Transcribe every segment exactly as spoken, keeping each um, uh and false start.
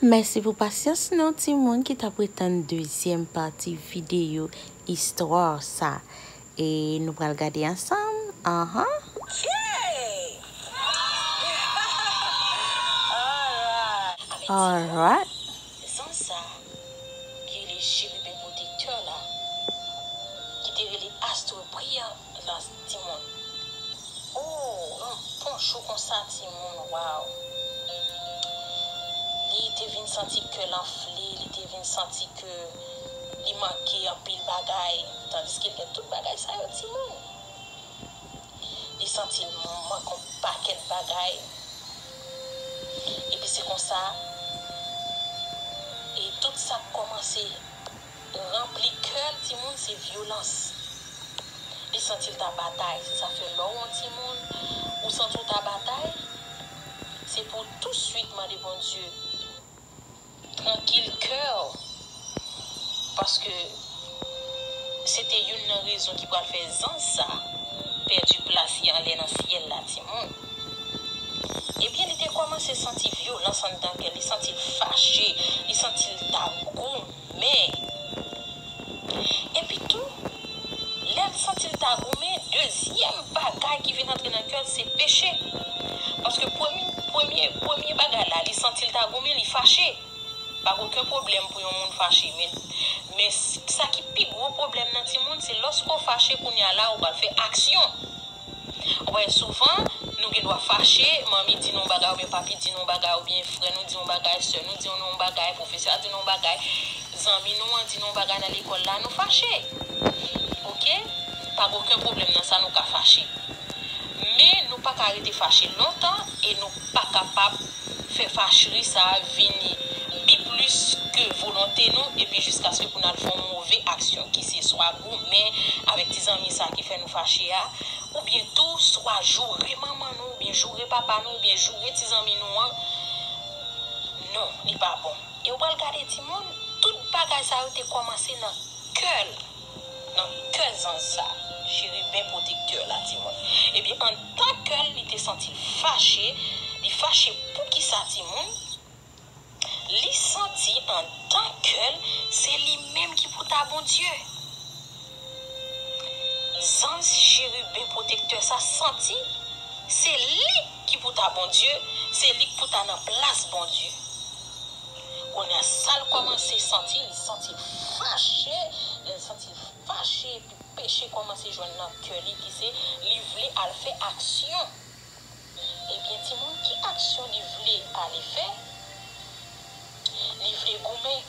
Mèsi pou pasyans nou, timoun ki t ap ret tann dezyèm pati videyo istwa sa. E nou pral gade ansanm. Anhan. Alright. Alright. Zanj sa ki rele Cheriben Pwotektè la, ki te rele Astro Brillant la, timoun. Oh, yon bon jou konsa, timoun, waw. Li te vin santi kè l anfle, li te vin santi ke li manke anpil bagay, tandiske l gen tout bagay sa yo, timoun. Li santi l manke yon pakèt bagay. Epi se konsa, e tout sa k kòmanse ranpli kè l, timoun, se vyolans. Li santi l ta batay. Se sa fè lè w yon timoun, ou santi w ta batay, se pou w touswit mande Bondye trankil kè w. Paske se te youn nan rezon ki pral fè zanj sa pèdi plas li anlè nan syèl la, timoun. Ebyen, li te kòmanse santi vyolans anndan kè l, li santi l fache, li santi l ta goumen. Epi tou, lè l santi l ta goumen, dezyèm bagay ki vin antre nan kè l se peche. Paske premye, premye, premye bagay la, li santi l ta goumen, li fache. Pa gen okenn pwoblèm pou yon moun fache. Men, men s- sa ki pi gwo pwoblèm nan timoun, se lòske w fache, kounye a la, ou pral fè aksyon. Ou wè, souvan, nou gen dwa fache, manmi di nou yon bagay, oubyen papi di nou yon bagay, oubyen frè nou di yon bagay, sè nou di nou yon bagay, pwofesè a di nou yon bagay, zanmi nou an di nou yon bagay nan lekòl la, nou fache. Oke? Pa gen okenn pwoblèm nan sa, nou ka fache. Men, nou pa ka rete fache lontan e nou pa kapab fè fachri sa a vini pi plis ke volonte nou, epi jiskaske pou n al fè yon move aksyon, ki se swa goumen avèk ti zanmi sa ki fè nou fache a, oubyen tou swa joure manman nou, oubyen joure papa nou, oubyen joure ti zanmi nou an. Non, li pa bon. E w pral gade timoun, tout bagay sa yo te kòmanse nan kè l. Nan kè zanj sa, cheriben pwotektè la, timoun. Ebyen, anndan kè l, li te santi l fache. Li fache poukisa, timoun? Li santi anndan kè l, se li menm ki pou ta Bondye. Zanj cheriben pwotektè sa santi, se li ki pou ta Bondye, se li ki pou ta nan plas Bondye. Kounye a, sa l kòmanse santi, li santi l fache. Lè l santi l fache, epi peche kòmanse jwenn nan kè li, ki se li vle al fè aksyon. Ebyen, timoun, ki aksyon li vle ale fè? Li vle goumen.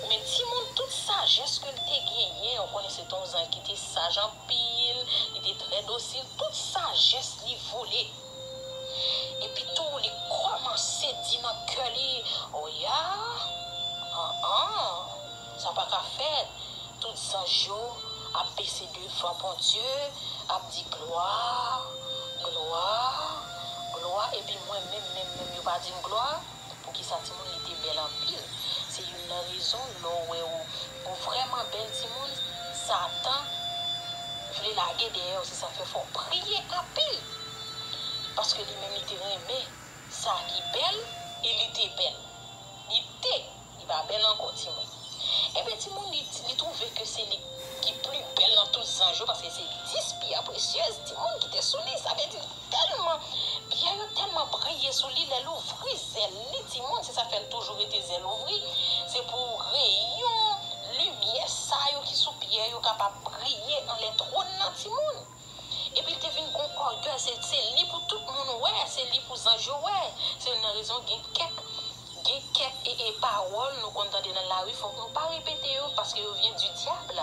Men timoun, tout sajès ke l te genyen, ou konnen se te yon zanj ki te saj anpil, li te trè dosil, tout sajès li vole. Epi tou, li kòmanse di nan kè li, oya, an an, sa pa ka fèt. Tout zanj yo ap bese devan Bondye, ap di, glwa, glwa, glwa, epi mwen menm, menm, menm, yo pa di m glwa. Poukisa, timoun, li te bèl anpil? Se youn nan rezon, lè w wè w, ou vrèman bèl, timoun, Satan vle lage dèyè w, se sa k fè fò w priye anpil. Paske li menm, li te renmen sa ki bèl, e li te bèl. Li te, li pa bèl ankò, timoun. Ebyen, timoun, li, li twouve ke se li ki pli bèl nan tout zanj yo, paske se dis pyè presyez, timoun, ki te sou li. Sa vle di, tèlman, pyè yo tèlman briye sou li, lè l ouvri zèl li, timoun, se sa k fè l toujou rete zèl ouvri, se pou reyon limyè sa yo ki sou pyè yo kapab briye anlè twòn nan, timoun. Epi l te vin gon ògèy, se, se li pou tout moun wè, se li pou zanj yo wè. Se youn nan rezon gen kèk, gen kèk e, e pawòl nou konn tande nan lari, fòk nou pa repete yo, paske yo vyen di dyab.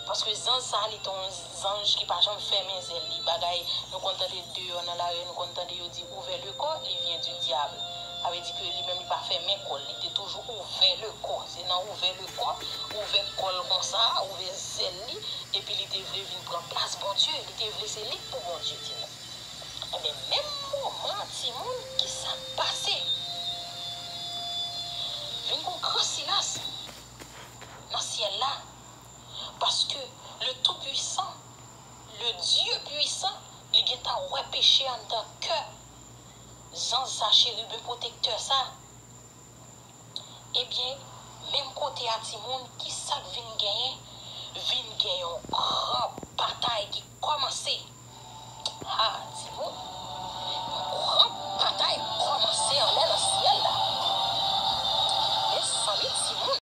Paske zanj sa, li te yon zanj ki pa janm fèmen zèl li. Bagay nou konn tande deyò nan lari, nou konn tande yo di, ouvè le kò, li vyen di dyab. Sa vle di ke li menm, li pa fèmen kò l, li te toujou ouvè le kò. Se nan ouvè le kò, ouvè kò l konsa, ouvè zèl li, epi li te vle vin pran plas Bondye, li te vle se li k pou Bondye, timoun. Ebyen, menm moman an, timoun, ki sa k pase? Vin gon gran silans nan syèl la, paske le Tout-Puissant, le Dieu puissant, li gentan wè peche anndan kè zanj sa, cherubin protecteur sa. Ebyen, menm kote a timoun, ki sa k vin genyen? Vin gen yon gran